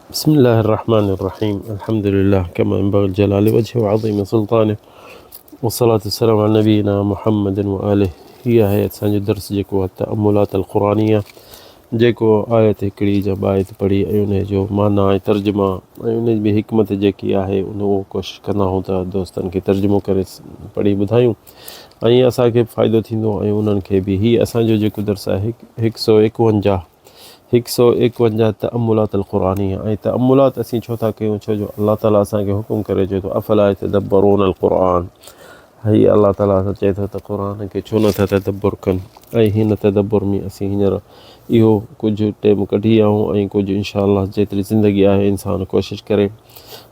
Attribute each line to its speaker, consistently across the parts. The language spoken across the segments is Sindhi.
Speaker 1: بسم الله الرحمن الرحيم الحمد لله كما ينبغي الجلال وجهه وعظيم سلطانه والصلاة والسلام على نبينا محمد وآله. هي آهي اسان جو درس جيڪو آهي تأملات القرآنية، جيڪو آيت هڪڙي جا ٻه آيت پڙهي ۽ ان جو معنيٰ ۽ ترجما ۽ ان جي حڪمت جيڪي آهي ان اهو ڪوشش ڪندا آهيون ته دوستن کي ترجمو ڪري پڙهي ٻڌايون ۽ اسان کي به فائدو ٿيندو ۽ انهن کي به. هي اسان جو جيڪو درس آهي هڪ سو ايڪونجاهه، 151 تأملات القرآنية. ۽ تأملات اسين ڇو ٿا ڪيون؟ ڇو جو الله تعالي اسان کي حڪم ڪري چئي ٿو افلا يتدبرون القرآن. هي الله تعالي اسان چئي ٿو ته قرآن کي ڇو نٿا تدبر ڪن؟ ۽ هن تدبر ۾ اسين هينئر اهو ڪجهه ٽيم ڪڍي آهيون ۽ ڪجهه انشاء الله جيتري زندگي آهي انسان ڪوشش ڪري.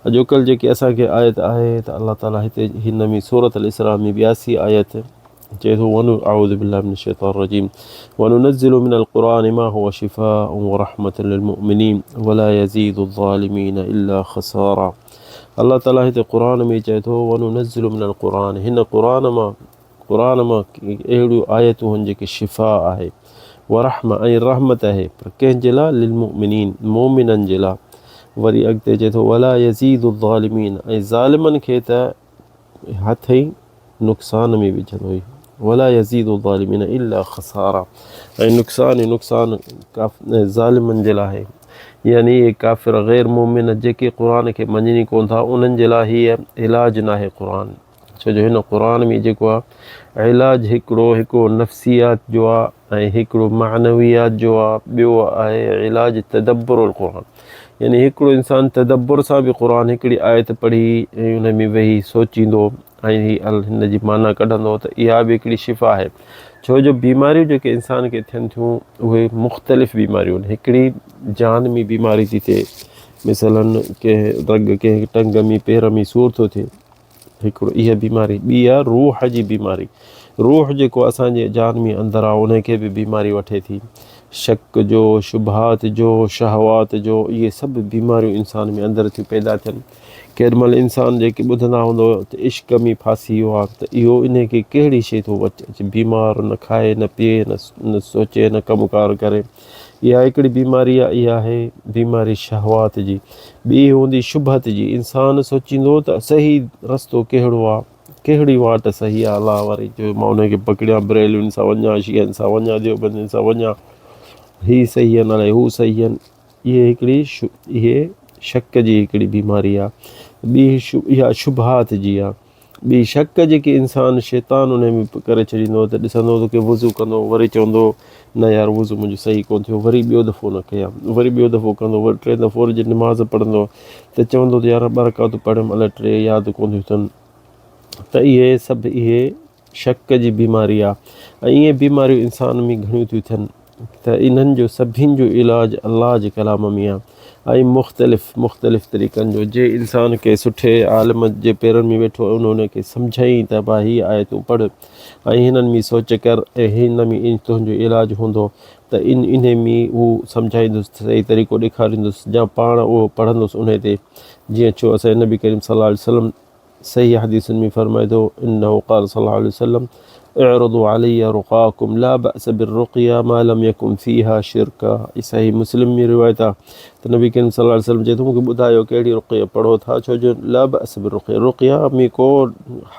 Speaker 1: اڄوڪل جيڪي اسان کي آيت آهي ته الله تعالي هتي هن ۾ سورة الاسراء ۾ 82 آيت چئي ٿو ون اعوذ بالله من الشيطان الرجيم وننزل من القرآن ما هو شفاء ورحمة للمؤمنين ولا يزيد الظالمين إلا خسارا. الله تعالي هتي قرآن ۾ چئي ٿو وننزل من القرآن، هن قرآن مان، قرآن مان اهڙيون آيتون آهن جيڪي شفاء آهي ورحمة ۽ رحمت آهي، پر ڪنهن جي لاء؟ للمؤمنين، مؤمنن جي لاء. وري اڳتي چئي ٿو ولا يزيد الظالمين، ۽ ظالمن کي ته هٿ ئي نقصان ۾ وجهندو هي، ولا يزيد الظالمين الا خسارا، ۽ نقصان ئي نقصان ظالمن جي لاء آهي. يعني اهي ڪافر غير مؤمن جيڪي قرآن کي مڃين ئي ڪونه ٿا انهن جي لاء هي علاج ناهي قرآن، ڇو جو هن قرآن ۾ جيڪو آهي علاج هڪڙو هڪڙو نفسيات جو آهي ۽ هڪڙو معنويات جو آهي، ٻيو آهي علاج تدبر القرآن. يعني هڪڙو انسان تدبر سان به قرآن هڪڙي آيت پڙهي ۽ ان ۾ ويهي سوچيندو ۽ هي هن جي معنيٰ ڪڍندو ته اها به هڪڙي شفا آهي. ڇو جو بيماريون جيڪي انسان کي ٿين ٿيون اهي مختلف بيماريون آهن. هڪڙي جان ۾ بيماري ٿي ٿئي، مثلاً ڪنهن رڳ ڪنهن ٽنگ ۾ پير ۾ سور ٿو ٿئي، هڪڙو اها بيماري. ٻي آهي روح جي بيماري، روح جيڪو اسان جي جان ۾ اندر آهي ان کي به بيماري وٺي ٿي، شڪ جو، شبهات جو، شهوات جو، اهي سڀ بيماريون انسان ۾ اندر ٿيون پيدا ٿين. ڪيڏي مهل انسان جيڪي ٻڌندا هوندو ته عشق ۾ ڦاسي ويو آهي ته اهو ان کي ڪهڙي شيء ٿو اچي، بيمار نه کائي نه پيئي نه سوچي نه ڪم ڪار ڪري. اها هڪڙي بيماري آهي، اها آهي بيماري شهوات جي. ٻي هوندي شبهت جي، انسان سوچيندو ته صحيح رستو ڪهڙو آهي، ڪهڙي واٽ صحيح آهي الله واري جو مان ان کي پڪڙيان، بريلوين سان وڃان، شيعن سان وڃان، ديوبندين سان وڃان، هي صحيح آهن الائي هو صحيح آهن. اهي هڪڙي اهي شڪ جي هڪڙي بيماري آهي. ٻي اها شبهات جي آهي. ٻي شڪ جيڪي انسان شيطان ان ۾ ڪري ڇڏيندو ته ڏسندو ته ڪي وضو ڪندو وري چوندو نه يار وضو منهنجو صحيح ڪونه ٿيو، وري ٻيو دفعو نه ڪيان، وري ٻيو دفعو ڪندو، وري ٽي دفعو وري جي نماز پڙهندو ته چوندو ته يار ٻه رڪعتون پڙهيم الائي ٽي ياد ڪونه ٿيون ٿين. ته اهي سڀ اهي شڪ جي بيماري آ ۽ اهي بيماريون انسان ۾ گهڻيون ٿيون ٿين ته انهن جو سڀني جو علاج الله جي ڪلام ۾ آ ۽ مختلف مختلف طريقن جو. جي انسان ڪنهن سٺي عالم جي پيرن ۾ ويٺو ۽ ان کي سمجهائين ته ڀا هي آيتون پڙهه ۽ هنن ۾ سوچ ڪر ۽ هن ۾ تنهنجو علاج هوندو ته ان انهي ۾ هو سمجهائيندس صحيح طريقو ڏيکاريندس يا پاڻ اهو پڙهندس انهي تي. جيئن ڇو اسان جي نبي ڪريم صلي الله عليه وسلم صحيح حديثن ۾ فرمائي ٿو انه قال صلي الله عليه وسلم اعرضوا علي رقاكم لا بأس بالرقية ما لم يكن فيها شركا. هي صحيح مسلم ۾ روايت آهي ته نبي ڪريم صلي الله عليه وسلم چئي ٿو مونکي ٻڌايو ڪهڙي رقيه پڙهو ٿا، ڇو جو لا بأس بالرقية، رقيه ۾ ڪو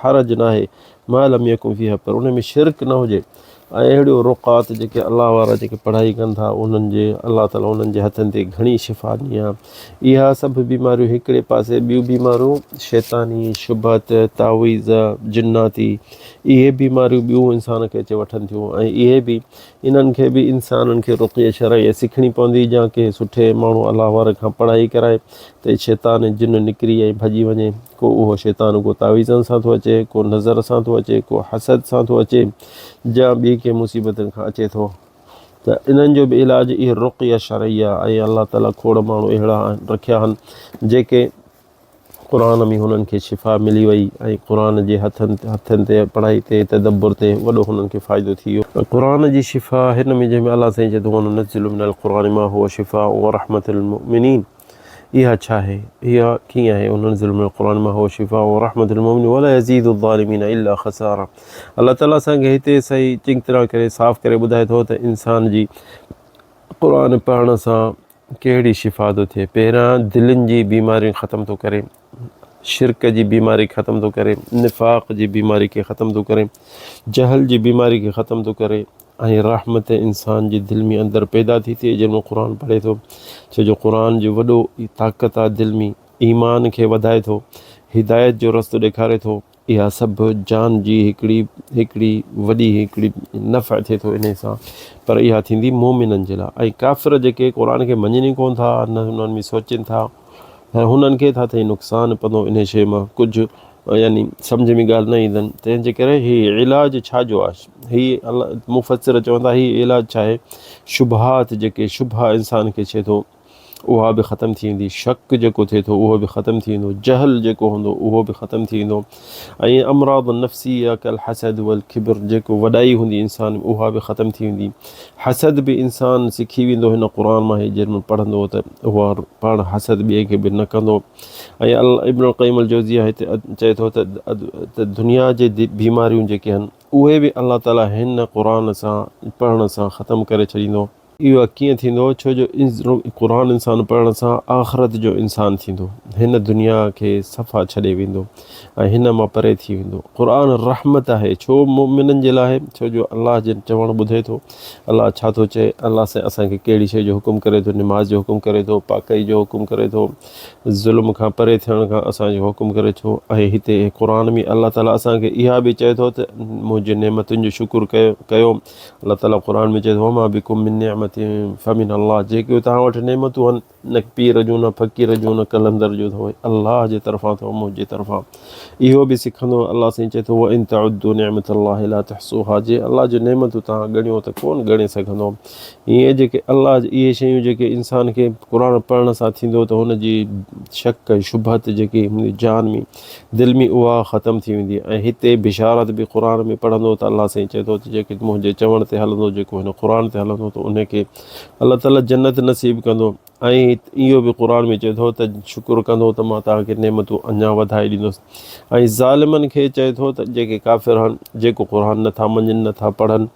Speaker 1: حرج ناهي، ما لم يڪن فيها، پر ان ۾ شرڪ نه هجي. ۽ اهڙيون رقات جيڪي الله وارا جيڪي پڙهائي ڪن ٿا انهن جي الله تعالي انهن جي هٿن تي گهڻي شفا ڏني آهي. اها سڀ بيماريون هڪڙي پاسي، ٻيون بيماريون شيطاني، شبهت، تعويذ، جناتي، اهي بيماريون ٻيون انسان کي اچي وٺن ٿيون ۽ اهي به انهن کي به انسانن کي رقيه شرعيه سکڻي پوندي يا ڪنهن سٺي ماڻهو الله واري کان پڙهائي ڪرائي ته شيطان ۽ جن نڪري ۽ ڀڄي وڃي. ڪو اهو شيطان ڪو تعويذن سان ٿو اچي، ڪو نظر سان ٿو اچي، ڪو حسد سان ٿو اچي يا ٻي ڪنهن مصيبتن کان اچي ٿو ته انهن جو به علاج اهي رقيه شرعيه ۽ الله تعالي کوڙ ماڻهو اهڙا رکيا آهن جيڪي قرآن ۾ هنن کي شفا ملي وئي ۽ قرآن جي هٿن تي پڙهائي تي تدبر تي وڏو هنن کي فائدو ٿي ويو. قرآن جي شفا هن ۾ جنهن ۾ الله سائين چئي ٿو وننزل من القرآن ما هو شفاء ورحمة للمؤمنين اها ڇا آهي؟ اها ڪيئن آهي؟ وننزل من القرآن ما هو شفاء ورحمة للمؤمنين ولا يزيد الظالمين الا خسارا. الله تعالي اسان کي هتي صحيح چڱي طرح ڪري صاف ڪري ٻڌائي ٿو ته انسان جي قرآن پڙهڻ سان ڪهڙي شفا ٿو ٿئي؟ پهريان دلين جي بيماريون ختم ٿو ڪري، شرڪ جي بيماري ختم ٿو ڪري، نفاق جي بيماري کي ختم ٿو ڪري، جهل جي بيماري کي ختم ٿو ڪري ۽ رحمت انسان جي دل ۾ اندر پيدا ٿي ٿئي جنهن ۾ قرآن پڙهي ٿو، ڇو جو قرآن جو وڏو طاقت آهي دل ۾ ايمان کي وڌائي ٿو، هدايت جو رستو ڏيکاري ٿو. اها سڀ جان جي هڪڙي هڪڙي وڏي هڪڙي نفع ٿئي ٿو انهي سان پر اها ٿيندي مؤمنن جي لاء ۽ ڪافر جيڪي قرآن کي مڃين ئي ڪونه ٿا نه انهن ۾ سوچين ٿا ۽ هنن کي ٿا ٿئي نقصان پوندو انهي شيء مان ڪجهه يعني سمجهه ۾ ڳالهه نه ايندن تنهن جي ڪري هي علاج ڇا جو آهي هي مفسر چون ٿا هي علاج ڇا آهي شبهات جيڪي شبها انسان کي ڇي ٿو اها به ختم ٿي ويندي، شڪ جيڪو ٿئي ٿو اهو به ختم ٿي ويندو، جهل جيڪو هوندو اهو به ختم ٿي ويندو ۽ امراض النفسيه ڪالحسد والڪبر جيڪو وڏائي هوندي انسان ۾ اها به ختم ٿي ويندي. حسد به انسان سکي ويندو هن قرآن مان هي جنهن مهل پڙهندو ته اها پاڻ حسد ٻئي کي به نه ڪندو ۽ ابن القيم الجوزيه هتي چئي ٿو ته دنيا جي بيماريون جيڪي آهن اهي به الله تعالي هن قرآن سان پڙهڻ سان ختم ڪري ڇڏيندو. اهو ڪيئن ٿيندو؟ ڇو جو قرآن انسان پڙهڻ سان آخرت جو انسان ٿيندو، هن دنيا کي صفا ڇڏي ويندو ۽ هن مان پري ٿي ويندو. قرآن رحمت آهي، ڇو مؤمنن جي لاء آهي؟ ڇو جو الله جي چوڻ ٻڌي ٿو، الله ڇا ٿو چئي، الله سائين اسان کي ڪهڙي شيء جو حڪم ڪري ٿو، نماز جو حڪم ڪري ٿو، پاڪائي جو حڪم ڪري ٿو، ظلم کان پري ٿيڻ کان اسان جو حڪم ڪري ٿو ۽ هتي قرآن ۾ الله تعالي اسان کي اها به چئي ٿو ته منهنجي نعمتن جو شڪر ڪيو. الله تعاليٰ قرآن ۾ چئي ٿو وما بڪم من نعمت فمن الله جيڪي توهان وٽ نعمتون آهن نه پير جون نه فقير جون نه قلندر جون اٿو الله جي طرفان اٿو منهنجي طرفان اهو به سکندو الله سائين چئي ٿو وان تعدوا نعمت الله لا تحصوها جي الله جون نعمتون توهان ڳڻيو ته ڪون ڳڻي سگهندو ائين جيڪي الله اهي شيون جيڪي انسان کي قرآن پڙهڻ سان ٿيندو ته هن جي شڪ ۽ شبهت جيڪي هوندي جان ۾ دل ۾ اها ختم ٿي ويندي ۽ هتي بشارت به قرآن ۾ پڙهندو ته الله سائين چئي ٿو ته جيڪي منهنجي چوڻ تي هلندو جيڪو هن قرآن تي هلندو ته ان کي الله تعالي جنت نصيب ڪندو ۽ اهو به قرآن ۾ چئي ٿو ته شڪر ڪندو ته مان توهان کي نعمتون اڃا وڌائي ڏيندس ۽ ظالمن کي چئي ٿو ته جيڪي ڪافر آهن جيڪو قرآن نٿا مڃن نٿا پڙهن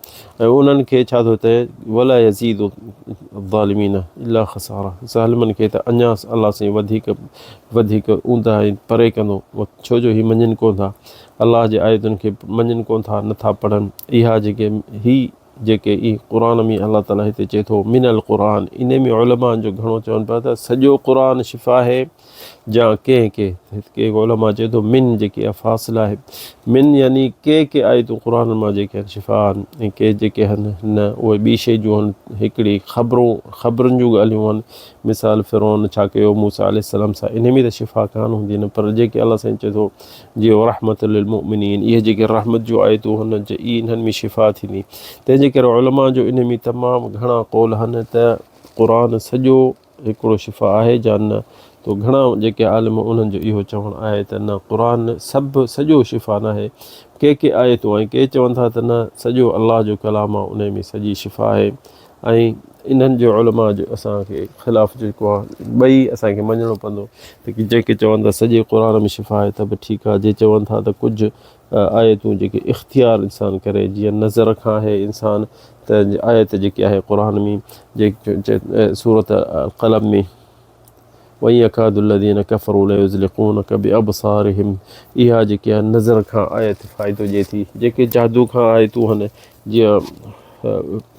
Speaker 1: ۽ انهن کي ڇا ٿو ته ولا يزيد الظالمين الا خسارا ظالمن کي ته اڃا الله سائين وڌيڪ وڌيڪ اونداهه ۽ پري ڪندو ڇو جو هي مڃين ڪونه ٿا الله جي آيتن کي مڃين ڪونه ٿا نٿا پڙهن اها جيڪي هي جيڪي اي قرآن ۾ الله تعالي هتي چئي ٿو من القرآن ان ۾ علماء جو گهڻو چون پيا ته سڄو قرآن شفا آهي جا ڪنهن ڪي ڪي علماء چئي ٿو من جيڪي آهي فاصله آهي من يعني ڪي ڪي آيتون قرآن مان جيڪي آهن شفا آهن ۽ ڪي جيڪي آهن نه اهي ٻي شيء جون آهن هڪڙي خبرون خبرن جون ڳالهيون آهن مثال فرعون ڇا ڪيو موسيٰ عليه السلام سان انهي ۾ ته شفا ڪانه هوندي نه پر جيڪي الله سائين چئي ٿو جي رحمت للمؤمنين اهي جيڪي رحمت جون آيتون آهن انهن ۾ شفا ٿيندي تنهن جي ڪري علماء جو انهي ۾ تمام گهڻا قول آهن ته قرآن سڄو هڪڙو شفا آهي جا نه تو گهڻا جيڪي عالم انهن جو اهو چوڻ آهي ته نه قرآن سڀ سڄو شفا ناهي ڪي ڪي آيتون ۽ ڪي چون ٿا ته نه سڄو الله جو ڪلام آهي انهي ۾ سڄي شفا آهي ۽ انهن جو علماء جو اسان کي خلاف جيڪو آهي ٻئي اسان کي مڃڻو پوندو ته جيڪي چون ٿا سڄي قرآن ۾ شفا آهي ته به ٺيڪ آهي جي چون ٿا ته ڪجهه آيتون جيڪي اختيار انسان ڪري جيئن نظر کان آهي انسان ته آيت جيڪي آهي قرآن ۾ جيڪي سورة القلم ۾ وَإِن يَكَادُ الَّذِينَ كَفَرُوا لَيُزْلِقُونَكَ بِأَبْصَارِهِمْ اها جيڪي آهي نظر کان آيت فائدو ڏئي ٿي جيڪي جادو کان آيتون آهن جيئن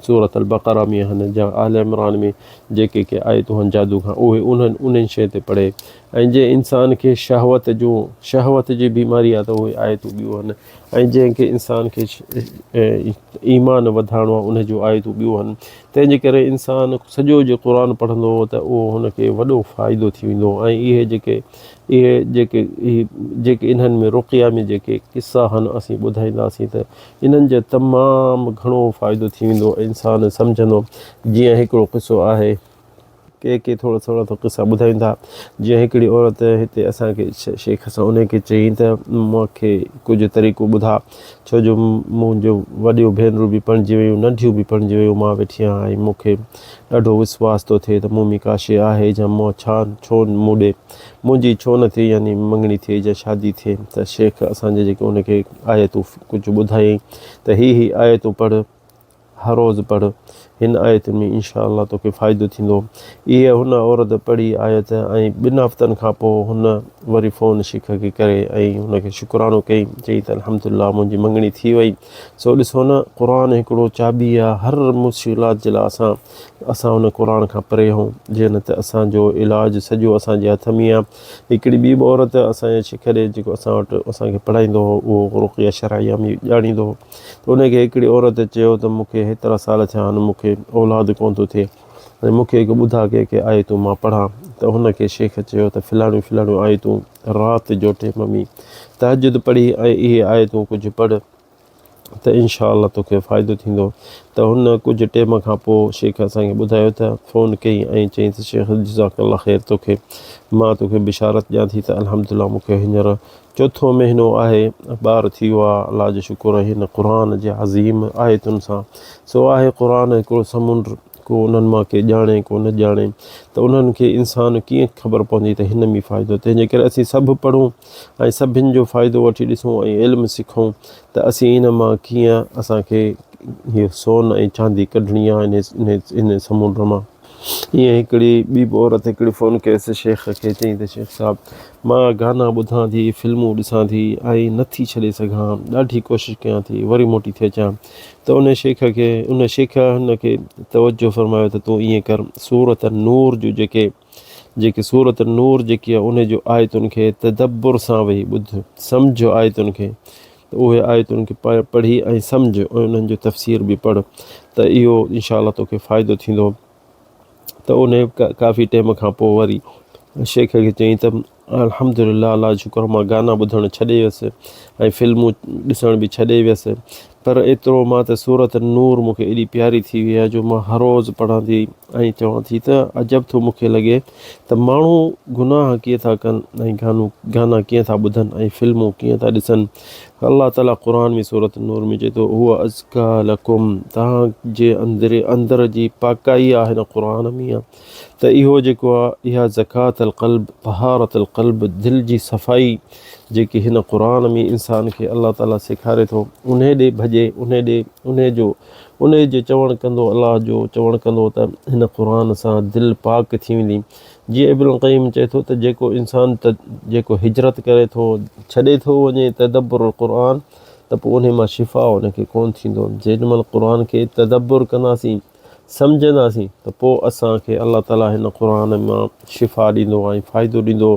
Speaker 1: سورة البقره ۾ آهن يا آل عمران ۾ جيڪي ڪي آيتون آهن جادو کان اهي انهن انهن شيء تي پڙهي ۽ جنهن انسان کي شهوت جو شهوت جي بيماري آهي ته اهي آيتون ٻيون آهن ۽ جنهن کي انسان کي ايمان وڌائڻو آهي ان جون آيتون ٻيون آهن تنهن جي ڪري انسان سڄو جي قرآن پڙهندو ته اهو هن کي وڏو فائدو ٿي ويندو ۽ اهي جيڪي اهي جيڪي جيڪي انهن ۾ رقيه ۾ جيڪي قصا آهن اسين ٻڌائينداسين ته انهن جو تمام گهڻو فائدو ٿي ويندو انسان سمجهندو جيئن هڪڙو قصو آهي ڪي ڪي ٿورا ٿورا ٿو قصا ٻڌائين ٿا جيئن هڪڙي عورت هتي اسان کي شيخ سان انهي کي چيائين ته مون کي ڪجهه طريقو ٻڌا ڇو جو منهنجو وڏيون ڀينرون به پرڻجي ويون ننڍيون به پرڻجي ويون مان ويٺي آهيان ۽ مون کي ڏاڍو وسواس ٿو ٿئي ته مون ۾ ڪا شيء آهي جا مون ڇا ڇو مون ڏي منهنجي ڇو نه ٿئي يعني مڱڻي ٿئي يا شادي ٿئي ته شيخ اسان جي جيڪي ان کي آيتون ڪجهه ٻڌايائين ته هي هي آيتون پڙهه هر روز پڙهه. هن آيتن ۾ انشاء الله توکي فائدو ٿيندو. اهي هن عورت پڙهي آيت ۽ ٻن هفتن کان پوء هن وري فون شيخ کي ڪري ۽ هن کي شڪرانو ڪئي چئي ته الحمدلله منهنجي مڱڻي ٿي وئي. سو ڏسو نه قرآن هڪڙو چاٻي آ هر مشڪلات جي لاء اسان اسان ان قرآن کان پري هون جي نه ته اسان جو علاج سڄو اسان جي هٿ ۾ آ. هڪڙي ٻي به عورت اسان جي شيخ ڏي جيڪو اسان وٽ اسان کي پڙهائيندو هو اهو رقيه شرعيه ۾ ڄاڻيندو هو ته ان کي هڪڙي عورت چيو ته مون کي هيترا سال ٿيا آهن مون کي اولاد ڪونه ٿو ٿئي ۽ مون کي هڪ ٻڌا ڪي ڪي آيتون مان پڙهان ته هن کي شيخ چيو ته فلاڻيون فلاڻيون آيتون رات جو ٽيم ۾ تهجد پڙهي ۽ اهي آيتون ڪجهه پڙهه ته انشاء الله توکي فائدو ٿيندو ته هن ڪجهه ٽيم کان پوء شيخ اسان کي ٻڌايو ته فون ڪئي ۽ چيائين ته شيخ جزاڪ الله خير توکي مان توکي بشارت ڏيان ٿي ته الحمد لله مون کي هينئر چوٿون مهينو آهي ٻار ٿي ويو آهي الله جو شڪر آهي هن قرآن جي عظيم آيتن سان سو آهي قرآن هڪڙو سمنڊ ڪو انهن مان ڪي ڄاڻي ڪو نه ڄاڻي ته انهن کي انسان ڪيئن خبر پوندي ته هن ۾ فائدو تنهن جي ڪري اسين سڀ پڙهون ۽ سڀن جو فائدو وٺي ڏسون ۽ علم سکون ته اسين ان مان ڪيئن اسان کي هي سون ۽ چاندي ڪڍڻي آهي ان سمنڊ مان. ائين هڪڙي ٻي به عورت هڪڙي فون ڪيس شيخ کي چيائين ته شيخ صاحب مان گانا ٻڌان ٿي فلمون ڏسان ٿي ۽ نٿي ڇڏي سگهان ڏاڍي ڪوشش ڪيان ٿي وري موٽي ٿي اچان ته ان شيخ کي ان شيخ هن کي توجه فرمايو ته تون ائين ڪر سورة النور جون جيڪي جيڪي سورة النور جيڪي آهي ان جو آيتن کي تدبر سان ويهي ٻڌ سمجھ آيتن کي ته اهي آيتن کي پڙهي ۽ سمجھ ۽ انهن جو تفسير به پڙھ ته اهو انشاء الله توکي فائدو ٿيندو ته ان ڪافي ٽيم کان پوء وري شيخ کي چيائين ته الحمد لله الله جو شڪر مان گانا ٻڌڻ ڇڏي ويس ۽ فلمون ڏسڻ به ڇڏي ويس پر ايترو مان ته سورت النور مون کي ايڏي پياري ٿي وئي آهي جو مان هر روز پڙهان ٿي ۽ چوان ٿي ته عجب ٿو مون کي لڳي ته ماڻهو گناهه ڪيئن ٿا ڪن ۽ گانو گانا ڪيئن ٿا ٻڌن ۽ فلمون ڪيئن ٿا ڏسن الله تعالي قرآن ۾ سورت النور ۾ چئي ٿو هو ازڪا لڪم توهان جي اندر اندر جي پاڪائي آهي هن قرآن ۾ ته اهو جيڪو آهي اها زڪوات القلب طهارت القلب دل جي صفائي جيڪي هن قرآن ۾ انسان کي الله تعالي سيکاري ٿو انهي ڏي ڀڄي انهي ڏي انهي جو انهي جو چوڻ ڪندو الله جو چوڻ ڪندو ته هن قرآن سان دل پاڪ ٿي ويندي جيئن ابن القيم چئي ٿو ته جيڪو انسان جيڪو هجرت ڪري ٿو ڇڏي ٿو وڃي تدبر القرآن ته پوء انهي مان شفا ان کي ڪونه ٿيندو جيڏي مهل قرآن کي تدبر ڪنداسين سمجهنداسين ته پوء اسان کي الله تعالي هن قرآن مان شفا ڏيندو ۽ فائدو ڏيندو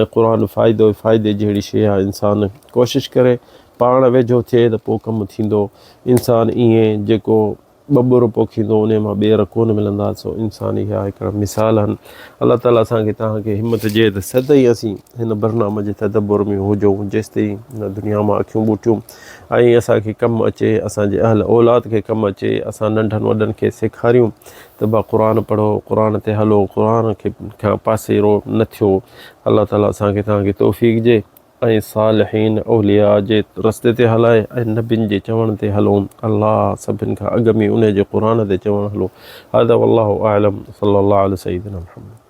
Speaker 1: ۽ قرآن فائدو فائدي جهڙي شيء آهي انسان ڪوشش ڪري پاڻ ويجهو ٿئي ته پوء ڪم ٿيندو انسان ائين جيڪو ٻٻر پوکيندو انهي مان ٻير ڪونه ملندا سو انسان اها هڪڙا مثال آهن الله تعالي اسان کي توهان کي همت ڏئي ته سدائين اسين هن برنامه جي تدبر ۾ هجون جيستائين هن دنيا مان اکيون ٻوٽيون ۽ اسان کي ڪم اچي اسان جي اهل اولاد کي ڪم اچي اسان ننڍن وڏن کي سيکاريون ته با قرآن پڙهو قرآن تي هلو قرآن کي کان پاسيرو نه ٿيو الله تعالي اسان کي توهان کي توفيق ڏئي ۽ صالحين اولياء جي رستي تي هلائي ۽ نبين جي چوڻ تي هلون الله سڀن کان اڳ ۾ انهي جي قرآن تي چوڻ هلو هذا والله اعلم صلي الله علي سيدنا محمد.